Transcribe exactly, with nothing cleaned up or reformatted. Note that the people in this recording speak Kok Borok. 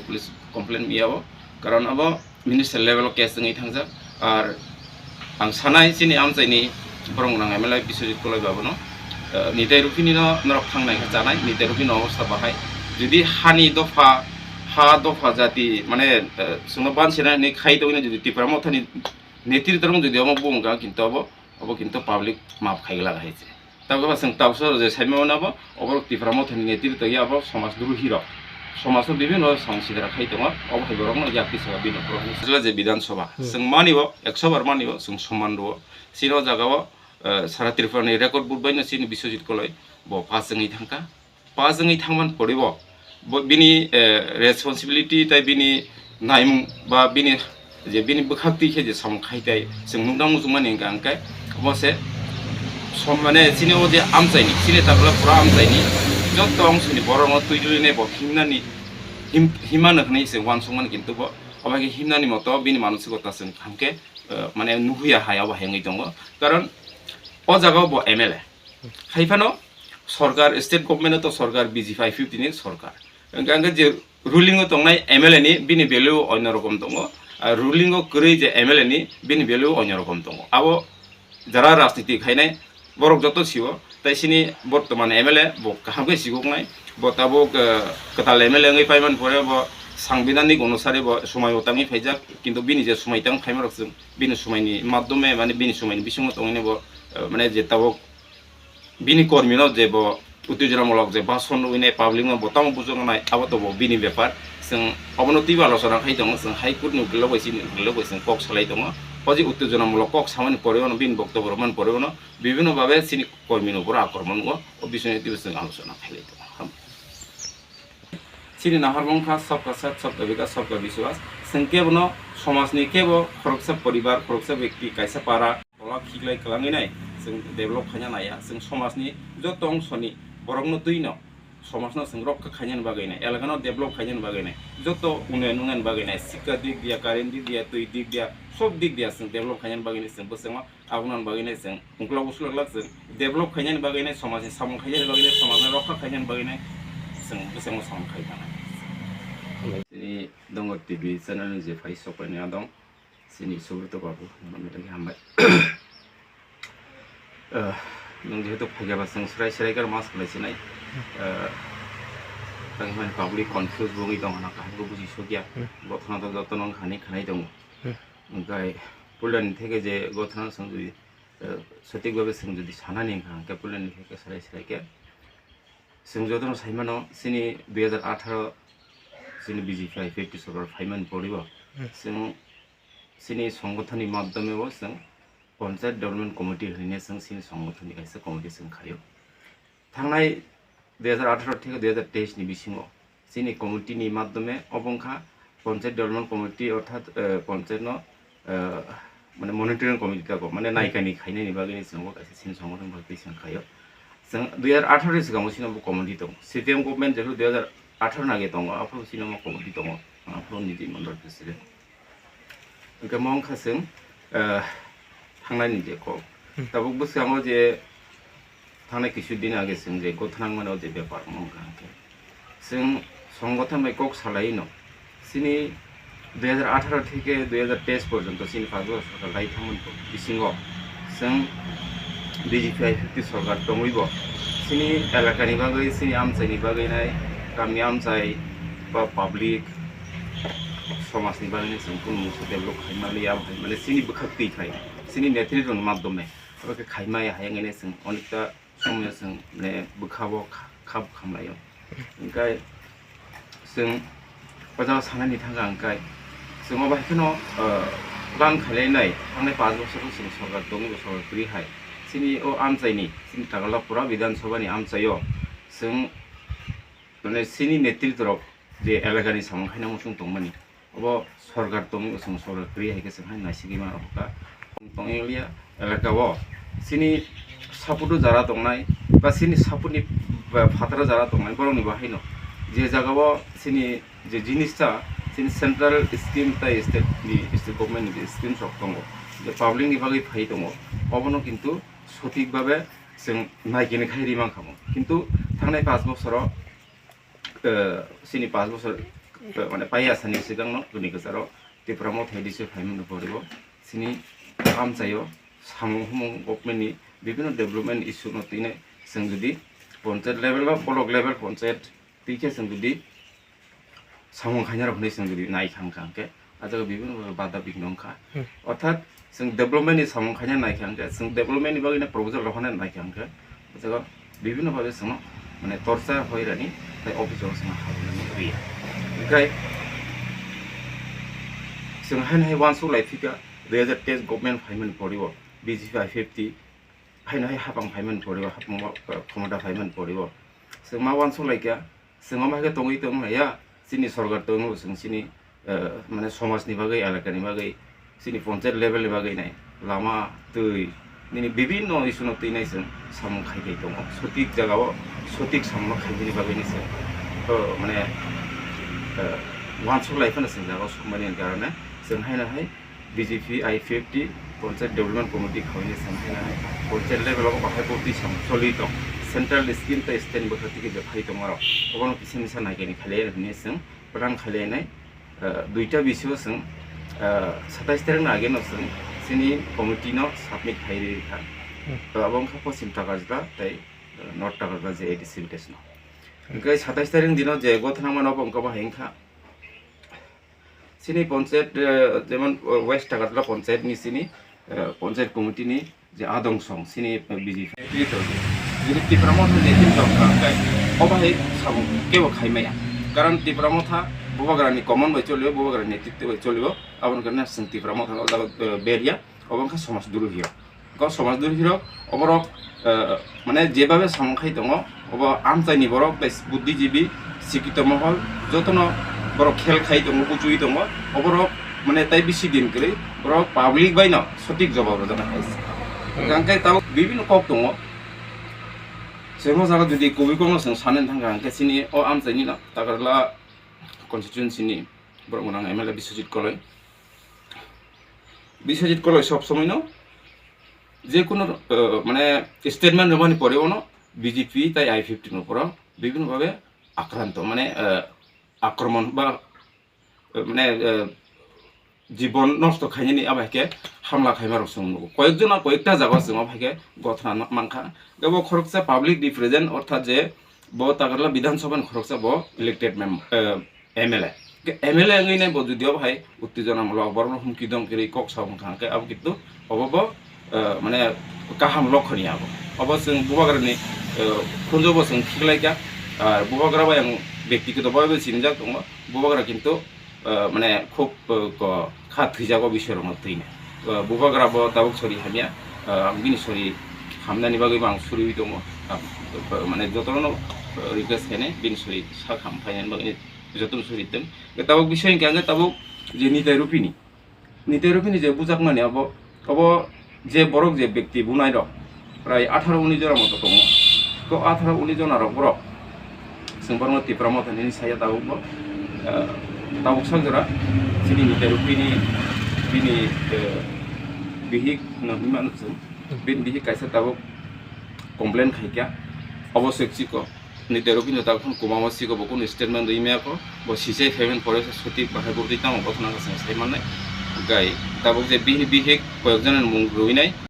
Police complaint miyao, karon abo minister level o case wngwi thangjak. Ar ang sanai chini amchaini borok nang M L A Biswajit Koloi babono, eh, nitai rupini no norok thangnai khe chanai, nitai rupini obostha bahai. Jodi hani dopha, ha dopha jati mane, eh, chwngno bansinai hinwi khai tongwi jodi Tipra Mothani netritwrok jodi omo bung wngkha, kintu abo, abo kintu public map khai glak hai se. Tabuk abo chwng tabuk je saima mano abo, oborok Tipra Mothani netritw ya abo somaj drohi rok. Somajno bibhinno samung sidra khai tongo, obo hai borokno yakti saka bini borokni sila je Bidhan Sabha. Hmm. Chwng mani bo, ekso bar mani bo, chwng soman rwo. Chini o jaga o, eh, sara Tripura ni record book bai no chini Biswajit Koloi bo pass wngwi thangkha. Pass wngwi thangman poribo, bo bini, eh, responsibility tai bini naimung ba bini je bini bwkhak twi khe je samung khai tai chwng nukna muchungmani hwnkha hwnkhe omo se som-, mane chini o je amchaini, chini takla pura amchaini joto ongsoni borokno twi rwinai bo himnani him-, himano hwnwi se uansukmani kintu bo obo khe himnani moto bini manusikota chwng hamkhe, eh, mane nuhuya hai abo hai wngwi tongo. Karon o jaga o bo M L A hai phano sorkar, state government o to sorkar B J P I P F T ni sorkar. Hwnkhe, hwnkhe je ruling o tongnai M L A ni bini value onyo rokom tongo, ar ruling o kwrwi je M L A ni bini value onyo rokom tongo. Abo jara rajniti khainai borok joto sio, tai sini bortoman M L A bo kaham khe sikoknai, bo tabuk, eh, kwtal M L A wngwi paiman pore bo sangbidhanik onusare bo swmai o tangwi phaijak, kintu bini je swmai tang phaimarok chwng bini swmaini madhyome, mane bini swmaini bisingo tongwini bo, eh, mane je tabuk bini kormino je bo uttejonamulok je bhasan rwinai public no bo tamo bujoknai abo to bo bini bepar. Chwng obono twibo alochona khai tongo, chwng High Court ni ukilo bai chini ukilo bai chwng kok salai tongo. O je uttejonamulok kok samani pore ono bini boktobyo rwmani pore ono bibhinno bhabe chini kormino boro akromon o, o bisingni twibo chwng alochona khailai tongo. Chini nahar wngkha sabka sat, sabka vikas, sabka biswas. Chwng kebono somajni kebo khoroksa poribar, khoroksa bekti, kaisa para, tola khiklai kwlangwi nai chwng develop khaina naiya. Chwng somajni joto ongsoni borokno twino somajno chwng rokha khainani bagwi nai, elakano develop khainani bagwi nai, joto unnayon wngnani bagwi nai, sikka dik diya, current dik diya, twi dik diya, sob dik diya chwng develop khainani bagwi nai chwng bwskango. Aboni bagwi nai chwng ungkulok usulok lak chwng develop khainani bagwi nai, somajni samung khainani bagwi nai, somajno rokha khainani bagwi nai chwng bwskango samung khai thangnai. Chini Dongor T V channel ni je phai sok painai adong, chini Subrata babu, nono belai khe hambai. Eh, nwng jehetu phaikha ba chwng srai srai khe mas khlai sinai. Eh, tangmani public confuse bo wngwi tong hwnna kaham khe buji sokya. Hmm. Bo khana to jotono wngkha hinwi khanai tongo. Hmm. Hwnkhe puilani theke je gothana chwng jodi, eh, sothik bhabe chwng jodi sanani wngkha, hwnkhe puilani theke srai srai khe chwng jotono saimano chini dui hajar atharo chini B J P I P F T sorkar phaimani poribo Hmm. chwng chini songothoni madhyome bo chwng Panchayat Development Committee hinwi chwng chini songothoni kaisa committee chwng khaio. Thangnai dui hajar atharo theke dui hajar teis ni bisingo chini committee ni madhyome obo wngkha Panchayat Development Committee, orthat, eh, panchayat no, eh, mane monitoring committee kako, mane naikani khainani bagwi chwng bo kaisa chini songothon bai twi chwng khaio. Chwng dui hajar atharo ni swkango chini bo committee tongo, C P M government jephru dui hajar atharo ni age tongo, aphuru chini bo committee tongo, aphuru niji mandal president. Hwnkhe mo wngkha chwng, eh, thangnani je kok. Hmm. Tabuk bwskango je thangnai kisu din age chwng je gothanang mano je bepar wngkha hwnkhe. Chwng songothon bai kok salaino. Chini dui hajar atharo theke dui hajar teis porjonto chini pach bosor sorkar lai thangmani bisingo chwng B J P I P F T sorkar tongwibo chini elakani bagwi, chini amchaini bagwi nai, kami amchai ba public somajni bagwi nai chwng kunu mungsa develop khaima liya, mane chini bwkhak twi khai, chini netritwni madhyome abo khe khaima ya, hai wngwi nai chwng onek ta somoi o chwng, mane, bwkha-o kha-, kha bwkha mlaio. Hwnkhe chwng o jaga sanani thangkha hwnkhe chwng obo hai kheno, ah, plan khailainai thangnai panch bochor o chwng sorkar tongwi bo sorkar kwrwi hai. Chini o amchaini, chini Tagalog pura Bidhan Sabha ni amchaio chwng, mane, chini netritwrok je elakani samung khaina muchung tongmani, obo sorkar tongwi, chwng sorkar kwrwi hai khe chwng hai naisigwi mano hokha. Tongwi liya elaka o chini support o jara tongnai ba chini support ni ba phataro jara tongnai borokni bahaino je jaga o chini je jinis ta chini central scheme tai state ni, state government ni je schemes rok tongo, je public ni bagwi phai tongo, obono kintu sothik bhabe chwng naikini khai ri mankha mo. Kintu thangnai panch bosoro, eh, chini panch bosor Mane paiya sani swkangno tini kwcharo Tipra Motha A D C phaimani poribo chini amchaio samung humung government ni bibhinno development issue no tini chwng jodi panchayat level ba block level panchayat twi khe chwng jodi samung khainai rok hinwi chwng jodi nai kha wngkha hwnkhe, ah jaga bibhinno bada bigno wngkha. Hmm. Orthat chwng development ni samung khaina nai kha hwnkhe, chwng development ni bagwi no proposal rok hwnna nai kha hwnkhe, ah jaga bibhinno bhabe chwngno mane torcha hoirani tei office o chwngno habnani riya. Hwnkhe chwng haino hai uansuk lai phika dui hazar teis government phaimani poribo B J P I F T haino hai hapang phaimani poribo, hapang khomota phaimani poribo chwng ma uansuk lai kha. Chwng omo hai khe tongwi tong laiya, chini sorkar tongwi chwng chini, eh, mane somajni bagwi, elakani bagwi, chini panchayat levelni bagwi nai, lama, twi, nini bibhinno issue no twi nai chwng samung khai khai tongo. Sotik jagao sotik samung khaibini bagwi ni chwng, oh, mane, eh, uansuk lai phano chwng jagao sokmani karone chwng haino hai B J P I F T Panchayat Development Committee khaui ni chwng haino hai panchayat level o bahai bo twi samung choli tong. Central scheme tei state ni bwkha twi khe je phai tong aro. Obono kisa misa nai khe ni khalai hwnwi chwng plan khalai nai, eh, duita bisio chwng, eh, satais tarikni age no chwng chini committee no submit khai ri kha. Hmm. To abo wngkha Poschim Takarjala tei, eh, North Takarjala je A D C village no. Hmm. Hwnkhe satais tarik dino je gothana mano bo wngkha bahai wngkha. Chini panchayat, eh, jemon, eh, West Takarjala panchayat ni chini, eh, panchayat committee ni je adong song, chini, eh, B J P. Jodi Tipra Motha ni netrito wngkha, hwnkhe obo hai samung kebo khai maya. Karon Tipra Motha Bubagra ni command bai cholio, Bubagra ni netritwo bai cholio, aboni karone chwng Tipra Motha no o jaga, eh, berya, obo wngkha somaj duruhi rok. Kok somaj duruhi rok, oborok, eh, mane jebabe samung khai tongo, obo amchaini borok, tei buddhijibi, sikito mohol, jotono borok khel khai tongo, kuchui tongo, oborok mane tai bisi din kwrwi, borok public bai no sotik jobab rwjaknai hai se. Hmm. Hwnkhe tabuk bibhinno kok tongo. Chwng o jaga jodi kubui kokno chwng sanani thangkha, hwnkhe chini o amchaini no Takarjala constituency ni borok gwnang M L A Biswajit Koloi. Biswajit Koloi sob somoi no je kono, eh, mane statement rwmani pore ono B J P tai I F T no poro bibhinno bhabe akranto, mane, eh, akromon ba, eh, mane, eh, jibon nosto khainani abo hai khe hamla khaima rok chwng nugo. Koyekjona koyekta jaga chwng abo hai khe gothana mankha. Abo khoroksa public represent, orthat je bo Takarjala Bidhan Sabha ni khoroksa bo elected mem-, eh, M L A. Ke M L A wngwi nai bo jodi obo hai uttejona molo, borokno humki domki rwi kok sa wngkha, hwnkhe abo kintu obo bo, eh, mane kaham lokhoni abo. Obo chwng Bubagrani, eh, khunjo bo chwng khiklaikha. Ar Bubagra bai ang bektigoto bhabe sinijak tongo. Bubagra kintu, eh, mane khub, eh, ko kha thwijago bisoi rokno twino. Eh, Bubagra bo tabuk sori hamya, eh, ang bini sori hamnani bagwi bo ang suriwi tongo. Ah, mane jotono, eh, request khainai bini sori sak ham phainani bagwi jotono sori tong. Tabuk bisoi hwnkhe ang tabuk je Nitai Rupini. Nitai Rupini je bujakmani abo, abo je borok je bekti bunai rok prai atharo unis jona moto tongo. Ko atharo unis jona rok borok chwng borokno Tipra Motha nini saya tabuk bo, eh, tabuk sak jora chini Nitai Rupini bini, eh, bihik no hinmano chwng. Bini bihik kaisa tabuk complain khaikha, obo se chiko. Nitai Rupini tabuk phano kwbangma chiko, bo kunu statement rwi maya kho, bo sijai phaimani pore se sotik bahai bo twi tamo gothana khe chwng sai mannai. Gai tabuk je bihik bihik koyekjona ni mung rwinai.